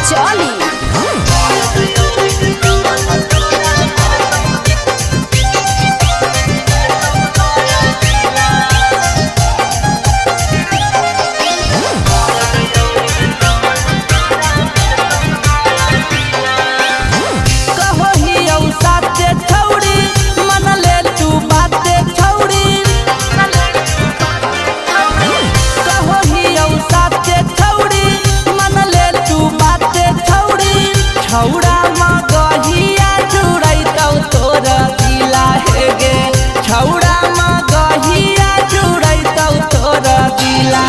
Rajoli. छौड़ा मगहिया जुड़ैतौ तोरा दिला हे गे, छौड़ा मगहिया जुड़ैतौ तोरा दिला।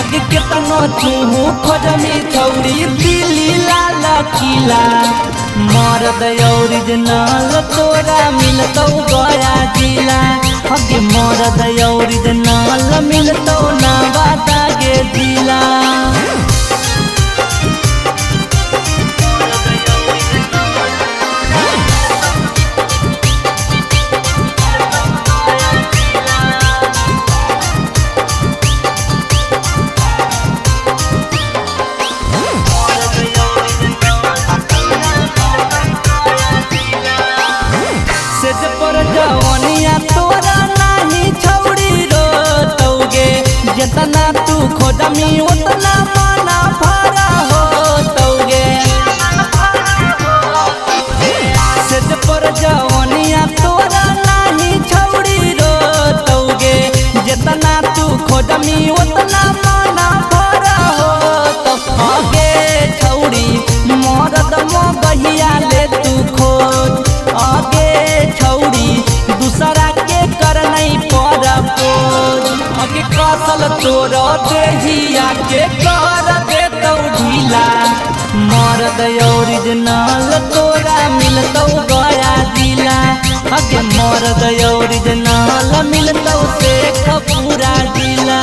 अगे केतनो चूहू खोजमी छौड़ी दिल्ली लाल किला, मरद ओरिजिनल तोरा मिलतौ गया जिला। अगे मरद ओरिजिनल मिलतौ नवादा गे जिला। पर जवनिया तोरा नाही छौड़ी रोतौगे, जितना तू खोजमी उतना मना भरा होतौगे। सेज पर जवनिया तोरा नाही छौड़ी रोतौगे, जितना तू खोजमी उतना मना भरा होतौगे। छौड़ी मरद मगहिया ले तू खोज, आगे छौड़ी दूसरा के कर नहीं पर पोज। आगे कसल तोरा देहिया के कर देतौ ढीला, मरद ओरिजिनल तोरा मिलतौ गया जिला। आगे मरद ओरिजिनल मिलतौ शेखपुरा जिला।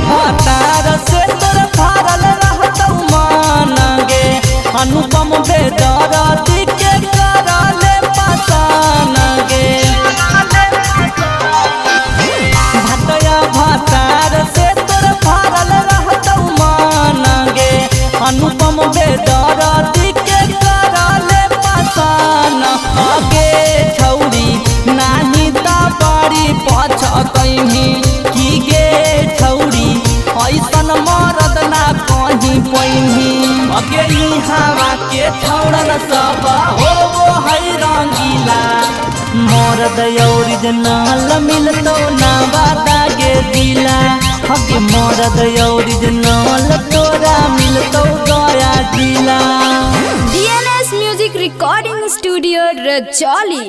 भतार से तोर भरल रहतौ मन गे, अनुपम बेदरती के करले पसान गे। भतया भतार से तोर भरल रहतौ मन गे, अनुपम बेदरती के करले पसान। आगे छौड़ी नाही त बड़ी पछतैही की गे छौड़ी, ऐसन मरद ना कहीं पैनी। अगे हवा के छौड़न सब हो है रंगीला, मरद ओरिजिनल मिलतौ नवादा गे जिला। अगे मरद ओरिजिनल तोरा मिलतौ गया जिला। DNS Music Recording Studio Rajoli.